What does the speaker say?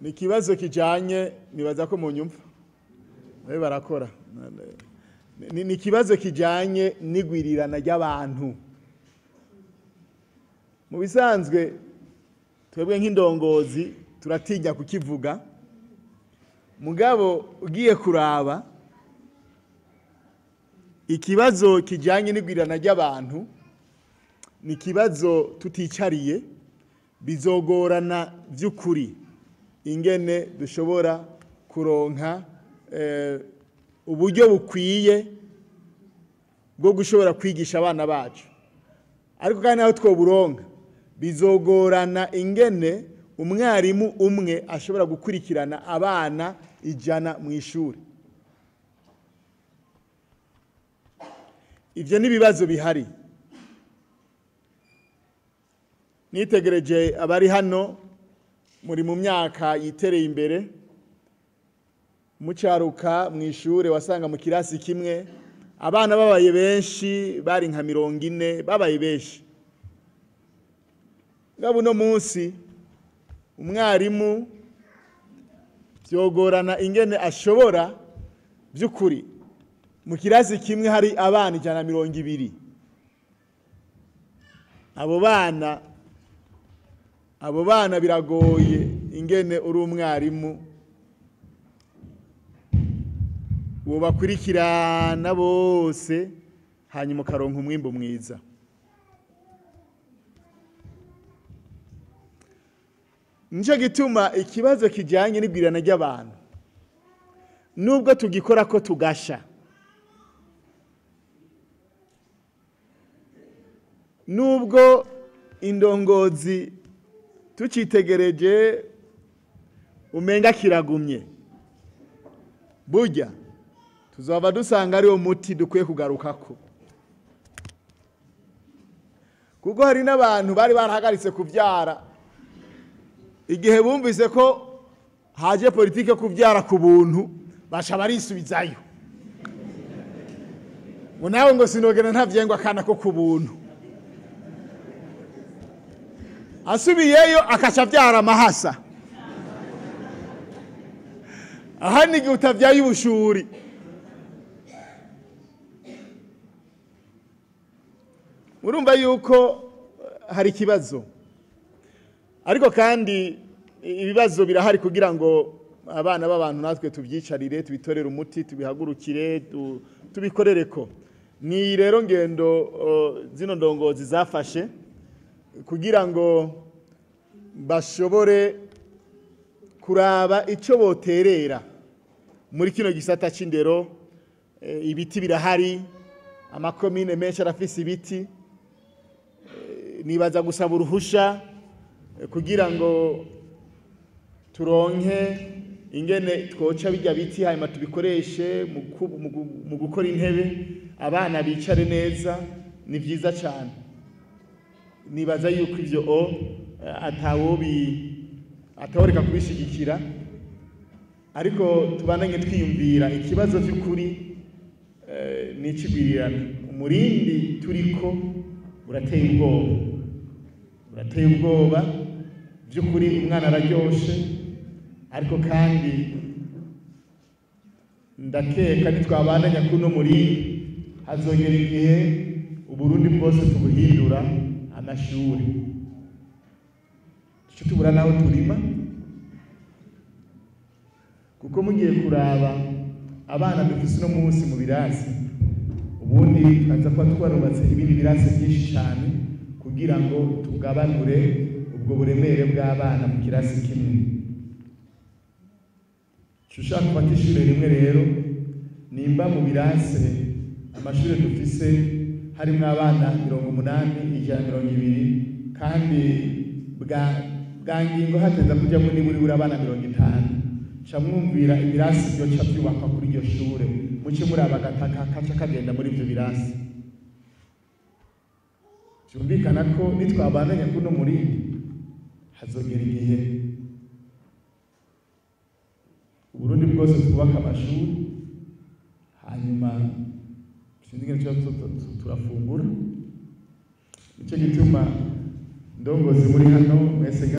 Ni ikibazo kijanye, nibaza ko munyumva babe barakora. Ni ikibazo kijanye n'igwirirana ry'abantu. Mu bisanzwe twebwe nk'indongozi turatinya kukivuga, mugabo ugiye kuraba ikibazo kijanye n'igwirirana ry'abantu ni ikibazo tuticariye, bizogorana by'ukuri ingene dushobora kuronka uburyo bukwiye bwo gushobora kwigisha abana bacu. Ariko kandi naho twoburonka bizogorana ingene umwarimu umwe ashobora gukurikirana abana 100 mu ishuri. Ivyo ni ibibazo bihari. Nitegereje abari hano muri mu myaka yitereye imbere, mucaruka mu ishure wasanga mu kirasi kimwe abana babaye benshi, bari nka 40, babaye benshi. Ngabo no munsi umwarimu byogorana ingene ashobora by'ukuri mu kirasi kimwe hari abana 120. Abo bana biragoye ingene uri umwarimu wobakurikirana bose hanyuma ukaronka umwimbu mwiza. Nico gituma ikibazo kijanye n'igwirirana ry'abantu nubwo tugikora ko tugasha, nubwo indongozi tucitegereje umenga kiragumye, burya tuzaba dusanga ari umuti dukwiye kugarukako. Kuko hari n'abantu bari barahagaritse kuvyara igihe bumvise ko haje politike kuvyara ku buntu, baca barisubizayo. Ngo nawe ngo sinogena ntavyengwa akana ko ku buntu. Asubiyeyo akaca avyara amahasa. Aha ni igihe utavyaye ubushuri. Urumva yuko hari ikibazo. Ariko kandi ibibazo birahari kugira ngo abana b'abantu natwe tubyicarire, tubitorere umuti, tubihagurukire, tubikorereko. Ni rero ngendo zino ndongozi zafashe kugira ngo bashobore kuraba ico boterera muri kino gisata c'indero. Ibiti birahari, amakomine menshi arafise ibiti, nibaza gusaba uruhusha kugira ngo turonke ingene twoca bijya biti hanyuma tubikoreshe mu gukora intebe, abana bicare neza. Ni vyiza cyane. Nibaza yuko ivyo ataworeka kubishigikira, ariko tubananye twiyumvira ikibazo cy'ukuri ni ikigwirirana. Umurindi turiko urateye ubwoba, urateye ubwoba by'ukuri. Umwana araryoshe, ariko kandi ndakeka nitwabandanya kuno murindi hazogera igihe Uburundi bwose tubuhindura amashuri. Tuce tubura naho turima, kuko mugiye kuraba abana dufise no munsi mu birasi, ubundi aza kuba twarubatse ibindi birasi byinshi cyane kugira ngo tugabanure ubwo buremere bw'abana mu kirasi kimwe. Ushaka gufata ishure rimwe rero, nimba mu birasi amashure dufise harimo abana 80, 120, kandi bwa ngingo hateza kujya muri buri abana 50, ca mwumvira ibirasi byo ca byubakwa kuri iryo shure, muce muri abagataka kaca kagenda muri ivyo birasi. Byumvikana ko nitwabandanya kuno murindi hazogera igihe Uburundi bwose twubaka amashuri, hanyuma sinzi ingene turafungura. Nico gituma ndongozi muri hano mwese